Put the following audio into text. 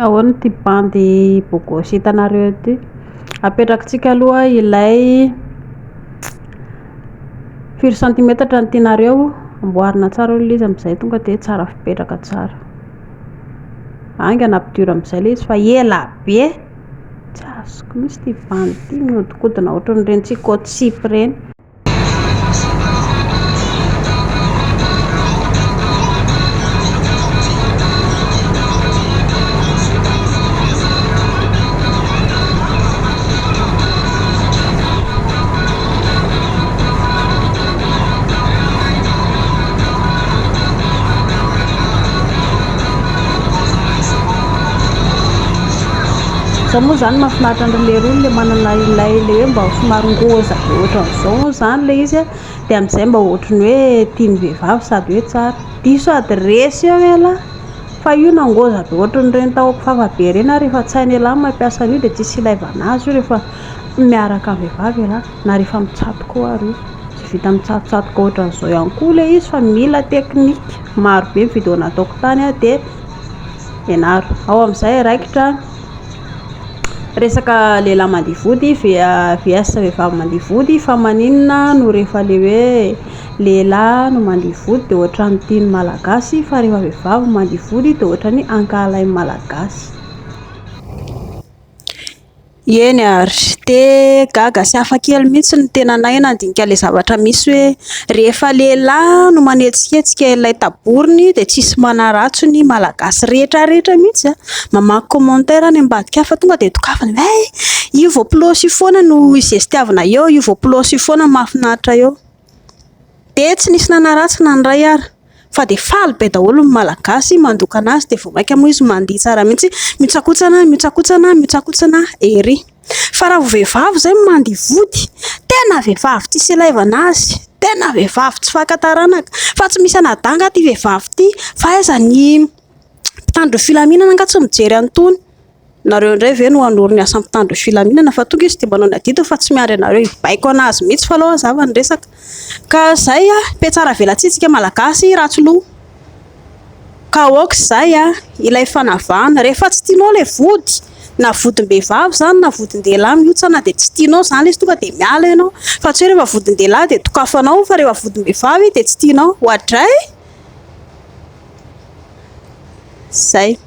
Ahoana ity bandy bogosy hitanareo ity? Apetrakitsika aloha ilay firy santimetatra no tianareo, amboarina tsara aloha ilay izy amin'izay tonga dia tsara fipetraka tsara. Haingana ampidiro amin'izay ilay izy fa ela be! Tsy azoko mihintsy ity bandy ity, mihodinkodina ohatran'ireny tsikaotsipy ireny. Zao moa izany mahafinaritra an-dry leroa ilay manana ilay ilay hoe mba somary ngôza be ohatran'izao moa izany ilay izy a, dia amin'izay mba ohatran'ny hoe tian'ny vehivavy sady hoe tsara. Diso adiresy eo ialahy fa io na ngôza be ohatran'ireny tahom-pifafa be ireny ary rehefa tsy hain'ialahy ny mampiasa an'io dia tsisy ilaivana azy io rehefa miaraka amin'ny vehivavy ialahy na rehefa mitsatoka eo ary io. Tsy vita mitsatotsatoka ohatran'izao ihany koa ilay izy fa mila teknika. Maro be ny video nataoko tany dia ianaro. Ao amin'izay raikitra resaka lehilahy mandia vody vs vehivavy mandia vody fa maninona no rehefa ilay hoe lehilahy no mandia vody dia ohatran'ny tian'ny malagasy fa rehefa vehivavy mandia vody dia ohatran'ny ankahalain'ny malagasy. Eny ary, dia gaga sy hafa kely mihitsy ny tenanay nandinika ilay zavatra misy hoe rehefa lehilahy no manetsiketsika ilay taboriny dia tsisy manaratsy ny malagasy rehetra rehetra mihitsy a. Mamaky commentaire any ambadika fa tonga dia dokafana hoe io voapilaosy io foana no izestiavina eo, io voapilaosy io foana no mahafinaritra eo. Dia tsy nisy nanaratsy na ny iray ary. Fa dia faly be daholo ny Malagasy mandoka anazy dia vao mainka moa izy mandihy tsara mihitsy, mihotsakotsana, mihotsakotsana, mihotsakotsana ery. Fa raha vao vehivavy izay no mandihy vody, tena vehivavy tsisy ilaivana azy, tena vehivavy tsy fakan-taranaka, fa tsy misy anadahy angaha ity vehivavy ity, fa aiza ny mpitandro ny filaminana angaha tsy mijery an'itony. Nareo indray ve no hanoro ny asan'ny mpitandro ny filaminana fa tonga izy dia manao ny adidiny fa tsy miandry anareo hibaiko anazy mihitsy fa aleo hazava ny resaka. Ka zay a, mpiatsara velatsihy tsika malagasy ratsy loha. Ka aoka izay a, ilay fanavahana, rehefa tsy tianao ilay vody, na vodim-behivavy izany na vodin-dehilahy mihotsana dia tsy tianao izany ilay izy tonga dia miala ianao. Fa tsy hoe rehefa vodin-dehilahy dia dokafanao fa rehefa vodim-behivavy dia tsy tianao. Oadray! Zay.